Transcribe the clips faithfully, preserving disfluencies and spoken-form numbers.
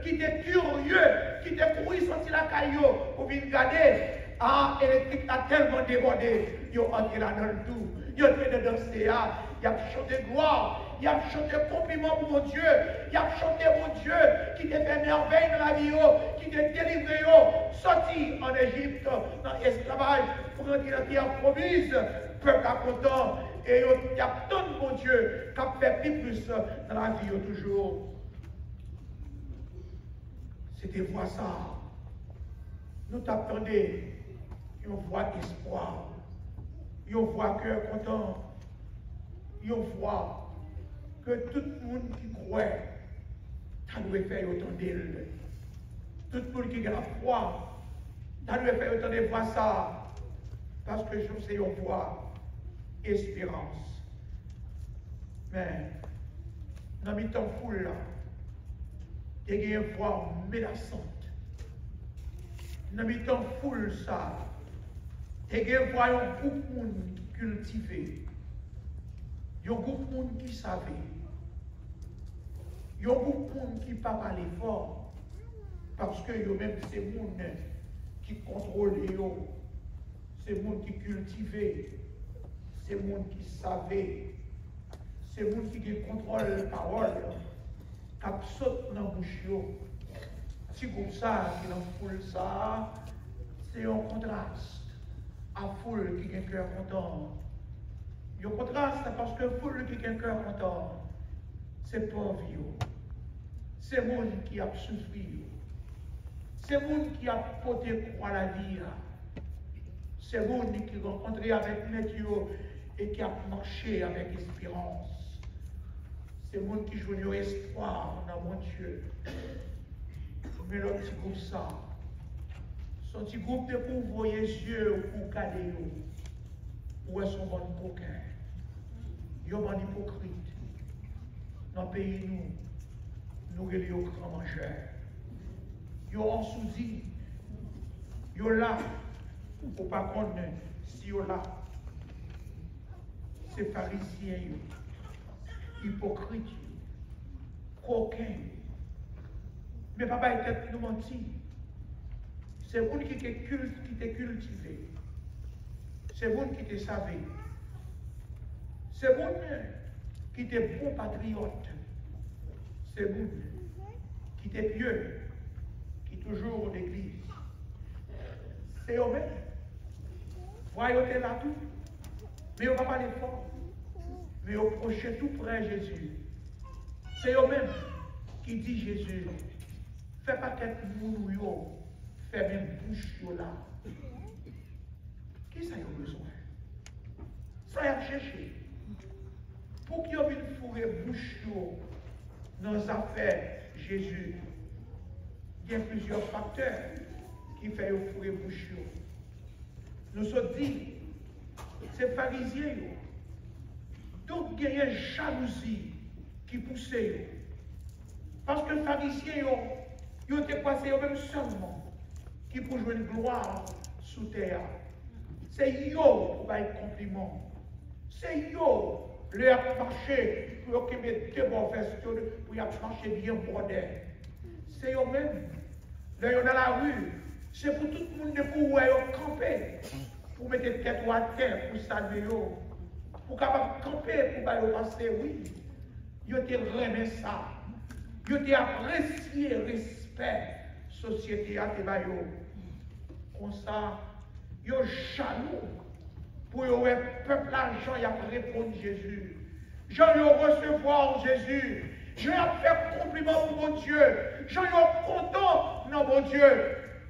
ki te kirye, ki te kouri soti lakay yo pou vin gade. A, elektrik la tèlman debòde, yo antre ladan l tou. Yo antre nan danse a, y ap chante glwa, y ap chante konpliman pou Bondye, y ap chante Bondye ki te fè mèvèy nan lavi yo, ki te delivre yo soti ann Ejip, nan esklavaj, pou rantre nan tè pwomiz. Pèp la kontan, e yo, y ap tann Bondye k ap fè pi plis nan lavi yo toujou. Se te vwa sa a. Nou t ap tande yon vwa espwa, yon vwa kè kontan, yon vwa ke tout moun ki kwè ta dwe fè yo tande l. Tout moun ki gen lafwa ta dwe fè yo tande vwa sa a, paske se yon vwa esperans. Men, nan mitan foul la, te gen vwa menasant. Nan mitan foul sa a, te gen vwa yon gwoup moun ki kiltive, yon gwoup moun ki save, yon gwoup moun ki pa pale fò, paske yo menm se moun ki kontwole yo, se moun ki kiltive, se moun ki save, se moun ki gen kontwòl pawòl k ap sot nan bouch yo. Ti gwoup sa a ki nan foul sa a, se yon kontras a foul ki gen kè kontan. Yon kontras, paske foul ki gen kè kontan, se pòv yo, se moun ki ap soufri yo, se moun ki ap pote kwa lavi a, se moun ki rankontre avèk Mèt yo e ki ap mache avèk esperans. Se moun ki jwenn yon espwa nan Bondye. Men lòt ti gwoup sa, se yon ti gwoup depi w voye zye w pou w gade yo, ou wè se yon bann koken, yon bann ipokrit. Nan peyi nou, nou rele yo gran manjè. Yo ansoudi, yo la, ou pa konn si yo la. Se farizyen yo, ipokrit yo, koken yo. Men pa bay tèt nou manti. Se moun ki te kil-, ki te kiltive. Se moun ki te save. Se moun ki te bon patriyòt. Se moun ki te pye, ki toujou legliz. Se yo menm. Vwa yo te la tou, men yo pa pale fò. Men yo pwoche tou prè Jezi. Se yo menm ki di Jezi, fè pakèt moun ou yo fèmen bouch yo la. Kisa yo bezwen? Sa y ap chèche? Pou ki yo vin foure bouch yo nan zafè Jezi? Gen plizyè faktè ki fè yo foure bouch yo. Nou sot di, se farizyen yo. Donk, genyen jalouzi ki pouse yo. Paske farizyen yo, yo te kwè se yo menm sèlman ki pou jwenn glwa sou tè a. Se yo pou bay konpliman. Se yo, lè y ap mache, pou yo kenbe de bò vès yo, pou y ap mache byen bwòdè. Se yo menm, lè yo nan lari, se pou tout moun depi w wè yo kanpe, pou mete tèt ou atè, pou salye yo, pou kapab kanpe, pou ba yo pase, wi. Yo te renmen sa. Yo te apresye respè sosyete a te ba yo. Konsa, yo jalou pou yo wè pèp la jan y ap reponn Jezi, jan yo resevwa Jezi, jan y ap fè konpliman pou Bondye, jan yo kontan nan Bondye.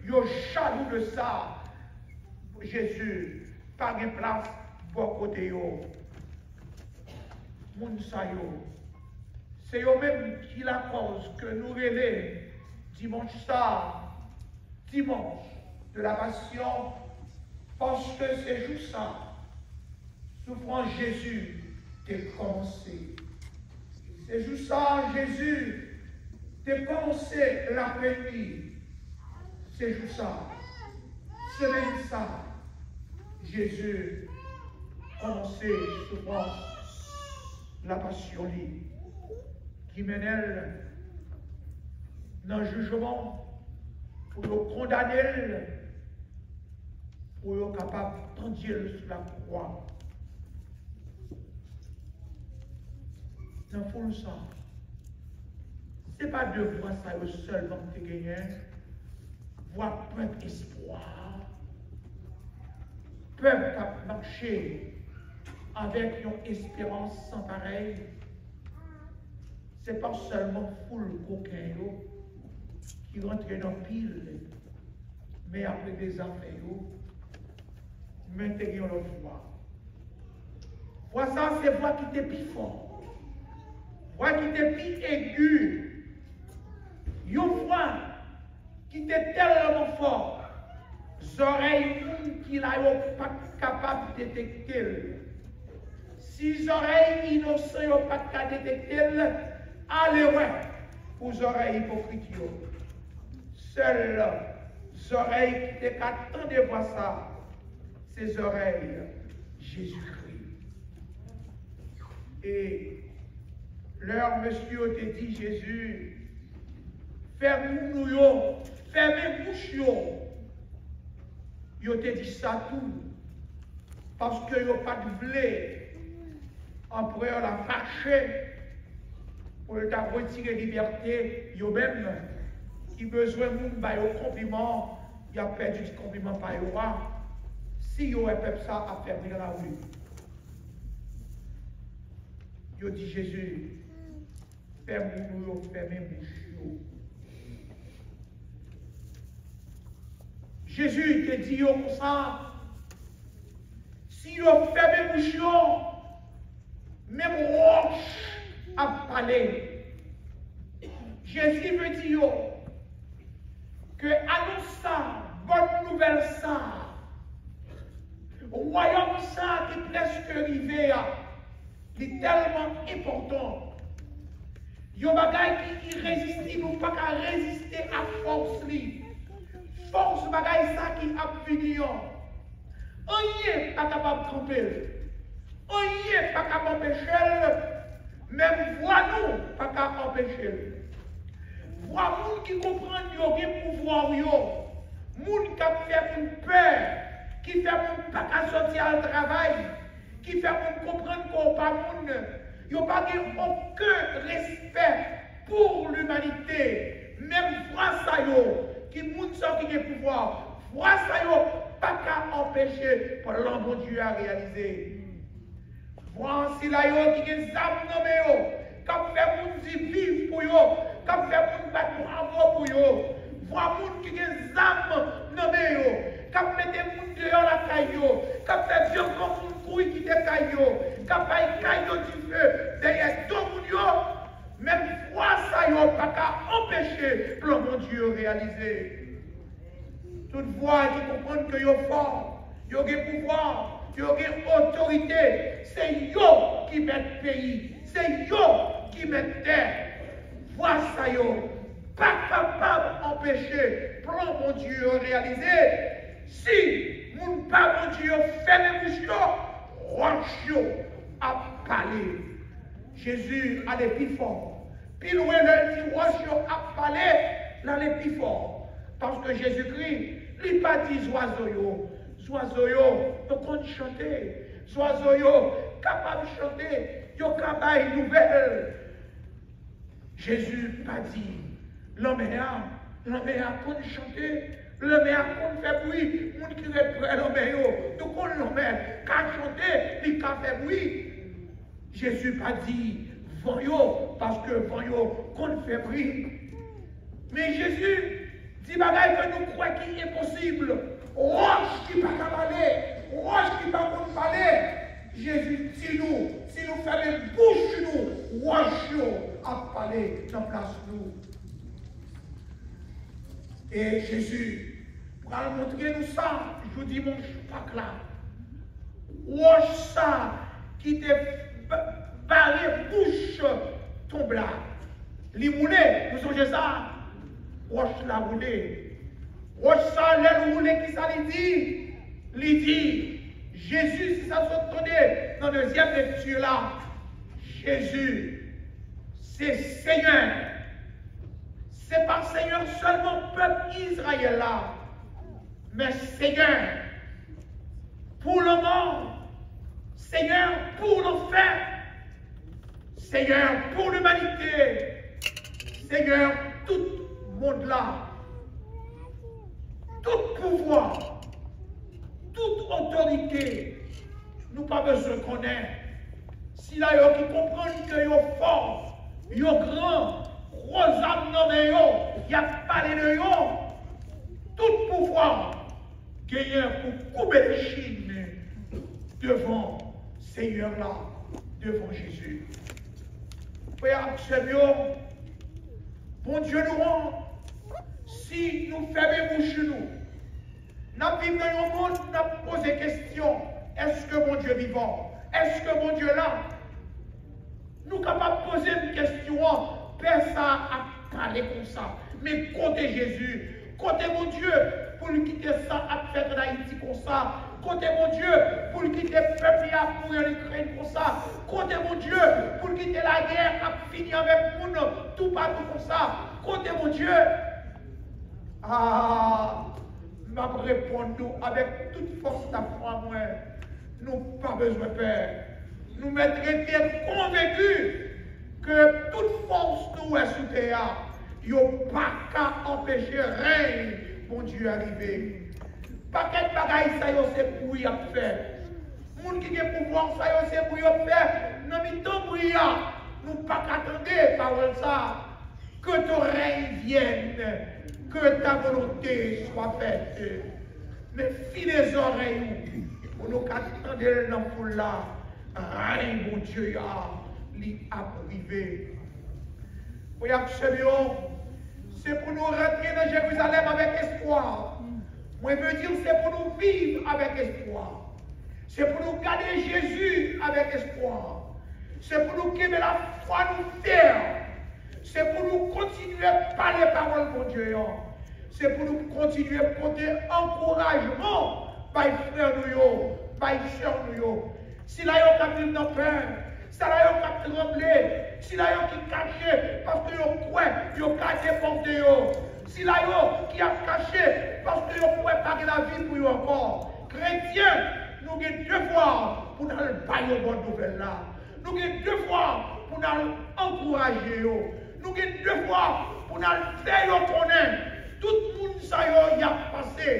Yo jalou de sa. Jezi pa gen plas bò kote yo. Moun sa yo, se yo menm ki lakòz ke nou rele dimanch sa, dimanch de la Passion, paske se jou sa, soufrans Jezi te kòmanse. Se jou sa, Jezi te kòmanse lapenn li. Se jou sa, semèn sa, Jezi kòmanse soufrans lapasyon li, ki mennen l nan jijman, pou yo kondane l, pou yo kapab pandye l sou lakwa. Nan foul sa, se pa de vwa sa yo sèlman m te genyen, vwa pèp espwa, pèp k ap mache avèk yon esperans san parèy. Se pa sèlman foul koken yo ki rantre nan pil, men ap regle zafè yo, men te gen yon lòt vwa. Vwa sa a se vwa ki te pi fò, vwa ki te pi egi, yon vwa ki te tèlman fò, zòrèy moun ki la yo pa t kapab detekte l. Si zòrèy inosan yo pa t ka detekte l, ale wè pou zòrèy ipokrit yo. Sèl zòrèy ki te ka tande vwa sa, se zòrèy Jezikri. E lè mesye yo te di Jezi, fèmen moun ou yo, fèmen bouch yo, yo te di sa tou, paske yo pa t vle anperè la fache pou l ta retire libète yo menm ki bezwen moun ba yo konpliman, y ap pèdi konpliman pa yo a si yo wè pèp sa ap fè bri nan lari. Yo di Jezi, fè moun ou yo fèmen bouch yo. Jezi te di yo konsa, si yo fèmen bouch yo, menm wòch ap pale. Jezi vle di yo ke anons sa, bòn nouvèl sa, wayòm sa ki prèske rive a, li tèlman enpòtan. Yon bagay ki irezistib, ou pa ka reziste ak fòs li. Fòs bagay sa ki ap vini an, anyen pa kapab kanpe l. Anyen pa kapab anpeche l. Menm vwa nou pa ka anpeche l. Vwa moun ki konprann yo gen pouvwa yo. Moun k ap fè moun pè, ki fè moun pa ka sòti al travay, ki fè moun konprann ke w pa moun. Yo pa gen okenn respè pou limanite. Menm vwa sa yo, ki moun sa yo ki gen pouvwa, vwa sa yo pa ka anpeche plan Bondye a reyalize. Vwa sila yo ki gen zam nan men yo, k ap fè moun di viv pou yo, k ap fè moun bat bravo pou yo. Vwa moun ki gen zam nan men yo, k ap mete moun deyò lakay yo, k ap fè vye granmoun kouri kite kay yo, k ap bay kay yo dife dèyè do moun yo, menm vwa sa yo pa ka anpeche plan Bondye yo reyalize. Tout vwa ki konprann ke yo fò, yo gen pouvwa, yo gen otorite, se yo ki mèt peyi, se yo ki mèt tè. Vwa sa yo pa kapab anpeche plan Bondye yo reyalize. Si moun pa Bondye yo fèmen bouch yo, wòch yo ap pale. Jezi ale pi fò. Pi lwen, lè l di wòch yo ap pale, l ale pi fò. Paske Jezikri, li pa di zwazo yo, zwazo yo, yo konn chante. Zwazo yo kapab chante, yo ka bay nouvèl. Jezi pa di lanmè a, lanmè a konn chante, lanmè a konn fè bri. Moun ki ret prè lanmè yo, nou konn lanmè ka chante, li ka fè bri. Jezi pa di van yo, paske van yo konn fè bri. Men Jezi di bagay ke nou kwè ki enposib. Wòch ki pa ka pale, wòch ki pa konn pale. Jezi di nou, si nou fèmen bouch nou, wòch yo ap pale nan plas nou. E Jezi pral montre nou sa jou dimanch Pak la. Wòch sa ki te ba-, bare bouch tonm la, li woule, nou sonje sa? Wòch la woule. Wòch sa, lè l woule, kisa li di? Li di, Jezi, se sa sot tande nan dezyèm lekti la, Jezi, se Senyè. Se pa Senyè sèlman pèp Izrayèl la, men Senyè pou lanmò, Senyè pou lanfè, Senyè pou limanite, Senyè tout mond la, tout pouvwa, tout otorite, nou pa bezwen konnen. Sila yo ki konprann ke yo fò, yo gran, gwo zam nan men yo, y ap pale de yo, tout pouvwa genyen pou koube lechin devan Senyè la, devan Jezi. Frè ak sè m yo, Bondye nou an, si nou fèmen bouch nou, n ap viv nan yon mond, n ap poze kesyon, èske Bondye vivan? Èske Bondye la? Nou kapab poze m kesyon an, pè sa a ap pale konsa, men kote Jezi? Kote Bondye pou l kite sa ap fèt ann Ayiti konsa? Kote Bondye pou l kite pèp li ap mouri ann Ikrèn konsa? Kote Bondye pou l kite lagè ap fini avèk moun toupatou konsa? Kote Bondye? Ah, m ap reponn nou avèk tout fòs lafwa mwen, nou pa bezwen pè. Nou mèt rete konvenki ke tout fòs nou wè sou tè a, yo pa ka anpeche rèy Bondye a rive. Pakèt bagay sa yo se bri y ap fè. Moun ki gen pouvwa sa yo se bri y ap fè. Nan mitan bri a, nou pa ka tande pawòl sa. Que ton règne vienne, que ta volonté soit faite. Men file zòrèy ou pou nou ka tande l nan foul la. Rèy Bondye a, li ap rive. Frè ak sè m yo, se pou nou rantre nan Jerizalèm avèk espwa. Mwen vle di, se pou nou viv avèk espwa. Se pou nou gade Jezi avèk espwa. Se pou nou kenbe lafwa nou fèm. Se pou nou kontinye pale pawòl Bondye an. Se pou nou kontinye pote ankourajman bay frè nou yo, bay sè nou yo. Sila yo k ap viv nan pè, sila yo k ap tranble, sila yo ki kache paske yo kwè yo ka depòte yo, sila yo ki ap kache paske yo kwè pa gen lavi pou yo ankò. Kretyen, nou gen devwa pou n al bay yo bon nouvèl la. Nou gen devwa pou n al ankouraje yo. Nou gen devwa pou n al fè yo konnen tout moun sa yo y ap pase.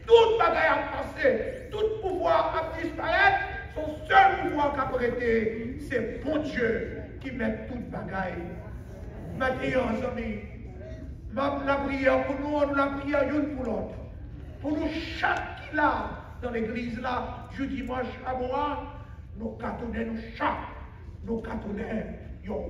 Tout bagay ap pase. Tout pouvwa ap disparèt. Se yon sèl pouvwa k ap rete. Se Bondye ki mèt tout bagay. Maten an, zanmi, m ap lapriyè pou nou, nou lapriyè youn pou lòt. Pou nou chak ki la nan legliz la, jou dimanch a mwa, nou ka tounen nou chak, nou ka tounen yon